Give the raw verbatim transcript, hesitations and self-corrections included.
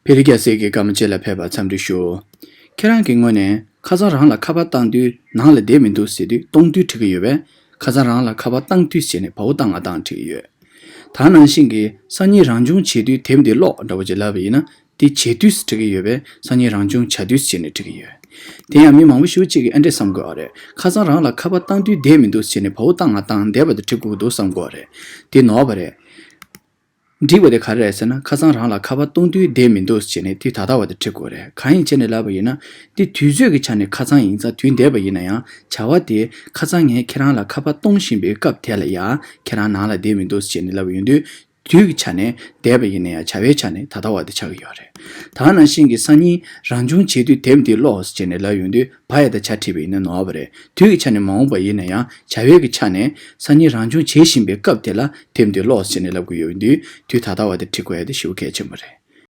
བེ་རི་རྒྱལ་སྲས་ཀྱི་བཀའ་མ་བཅས་ལ་ཕེབས་པར་འཚམས་འདྲི་ཞུ། ཁྱེད་རང་གི་ངོས་ནས་ཁ་སང་རང་ལ་ཁ་པར་བཏང་དུས་ནང་ལ་བསྡད་མི་འདུག་ཟེར་དུས་གཏོང་དུས་འགྲིག་གི་ཡོད་པས། ཁ་སང་རང་ལ་ཁ་པར་བཏང་དུས་བྱས་ནས་བའོ་བཏང་ང་བཏང་འགྲིག་གི་ཡོད། ད་ནང་བཞིན་གྱི་སང་ཉིན་རང་བྱུང་བྱེད་དུས་དེབ་འདི་ཀློག་འདྲ་བོ་ཅིག་ལབ་པ་ཡིན་ན། འདི་བྱེད་དུས་འགྲིག་གི་ཡོད་པས། སང་ཉིན་རང་བྱུང་བྱ་དུས་བྱས་ནས་འགྲིག་གི་ཡོད། དེ་ཡང་མི་མང་པོ་ཞེ་པོ་ཅིག་གིས་ཨ་འདྲས་བསམ་དགོས་པ་རེད། ཁ་སང་རང་ལ་ཁ་པར་བཏང་དུས་བསྡད་མི་འདུག་ཟེར་ནས་བའོ་བཏང་ང་བཏང་བསྡད་པ་དང་འགྲིག་དགོས་ཀྱི་འདུག་བསམ་དགོས་པ་རེད། དེ་ནོར་བ་རེད། འགྲིག་པ་དེ་ག་རེ་རེད་ཟེར་ན། ཁ་སང་རང་ལ་ཁ་པར་གཏོང་དུས་བསྡད་མི་འདུག་ཟེར་ནས་དེ་ད་ལྟ་བ་དེ་འགྲིག་དགོས་རེད། གང་ཡིན་ཟེར་ནས་ལབ་པ་ཡིན་ན། དེ་དུས་ཚོད་ཀྱི་ཆ་ནས་ཁ་སང་ཡིན་ཙང་དུས་འདས་པ་ཡིན་ན་ཡང་བྱ་བ་དེ་ཁ་སང་ངས་ཁྱེད་རང་ལ་ཁ་པར་གཏོང་བཞིན་པའི་སྐབས་དེ་ལ་ཡང་ཁྱེད་རང་ནང་ལ་བསྡད་མི་འདུག་ཟེར་ནས་ལབ་ཡོང་དུས། དུས་ཀྱི་ཆ་ནས་འདས་པ་ཡིན་ན་ཡང་བྱ་བའི་ཆ་ནས་ད་ལྟ་བ་དེ་ཆགས་ཀྱི་ཡོད་རེད། ད་ནང་བཞིན་གྱི་སང་ཉིན་རང་བྱུང་བྱེད་དུས་དེབ་འདི་ཀློག་ཟེར་ནས་ལབ་ཡོང་དུས་བ་ཡ་ད་ཆ་བྲིས་པ་ཡིན་ན་ནོར་བ་རེད། དུས་ཀྱི་ཆ་ནས་མ་འོངས་པ་ཡིན་ན་ཡང་བྱ་བའི་གི་ཆ་ནས་སང་ཉིན་རང་བྱུང་བྱེད་བཞིན་པའི་སྐབས་དེ་ལ་དེབ་འདི་ཀློག་ཟེར་ནས་ལབ་ཀྱི་ཡོད་དུས་དུས་ད་ལྟ་བ་དེ་བྲི་དགོས་ཡ་དེ་ཞེ་པོ་གལ་ཆེན་པོ་རེད།